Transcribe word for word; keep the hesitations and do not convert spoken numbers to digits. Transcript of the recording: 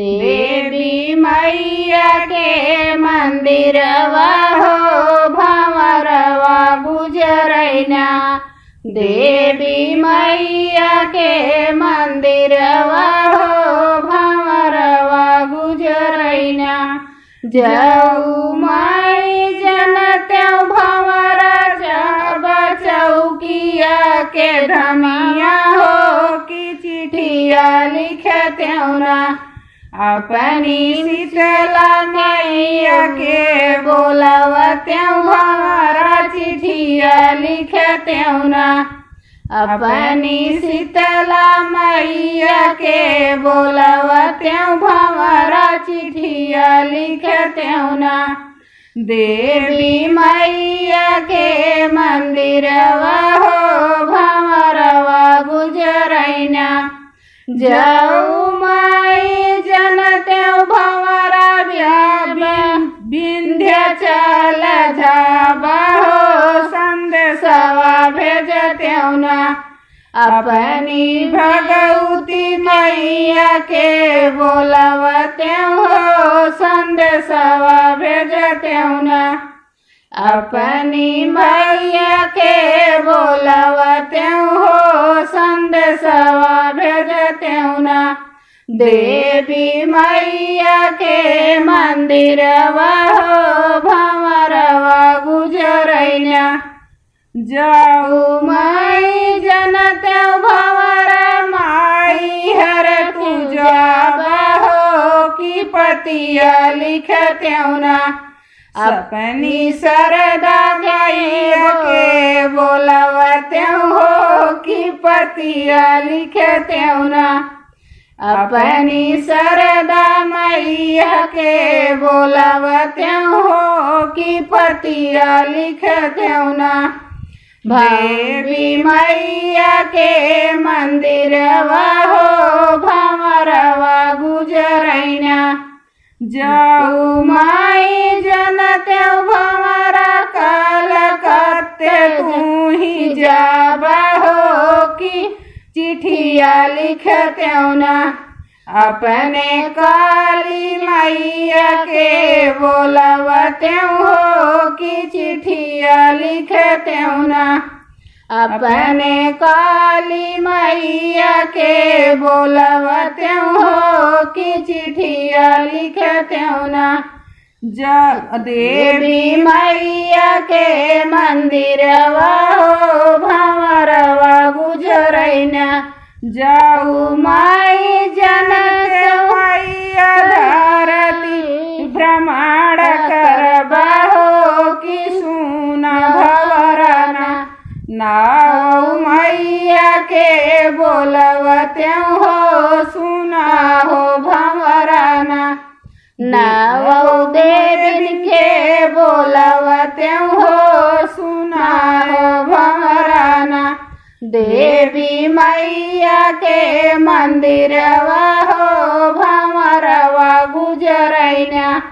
देवी मैया के मंदिरवा हो भंवरवा गुजरैना। देवी मैया के मंदिरवा हो भंवरवा गुजरैना। जाऊ माई जनतेउ भंवरा जाबा चौकिया के धमिया हो कि चिठिया लिखतेउ ना। अपनी शीतला मैया के बोलवतेउ भंवरा चिठिया लिखतेउ ना। अपनी शीतला मैया के बोलवतेउ भंवरा चिठिया लिखतेउ ना। देवी मैया के मंदिरवा हो भंवरवा गुजरैना। जाऊ माई जनतेउ भंवरा ब्या-, ब्या-, विंध्याचल जाबा हो संदेशवा भेजतेउ ना। अपनी भगवती मैया के बोलवतेउ हो संदेशवा भेजतेउ ना। अपनी मैया के बोलवतेउ हो संदेशवा भेजतेउ ना। देवी मैया के मंदिरवा हो भंवरवा गुजरैना। जाऊ माई जनतेउ भंवरा माई हर पूजाबा हो कि पतिया लिखतेउ ना। अपनी सरदा मैया के बोलवतेउ हो कि पतिया लिखतेउ ना। अपनी सरदा मैया के बोलवतेउ हो कि पतिया लिखतेउ ना। देवी मैया के मंदिरवा हो भंवरवा गुजरैना। जाऊ माई जनतेउ भंवरा कलकत्ते तू ही जाबा हो कि चिठिया लिखतेउ ना। अपने काली मैया के बोलवतेउ हो कि चिठिया लिखतेउ ना। अपने काली मैया के बोलवतेउ हो कि चिठिया लिखतेउ ना। जा देवी मैया के मंदिरवा हो भंवरवा गुजरैना। जाऊ माई जनतेउ मैया धरती भ्रमण करबा हो कि सुना भंवरा ना। नाऊ मैया के बोलवतेउ हो सुना हो भंवरा ना। नाऊ देविन के बोलवतेउ हो सुना हो भंवरा ना। देवी मैया के मंदिरवा हो भंवरवा गुजरैना।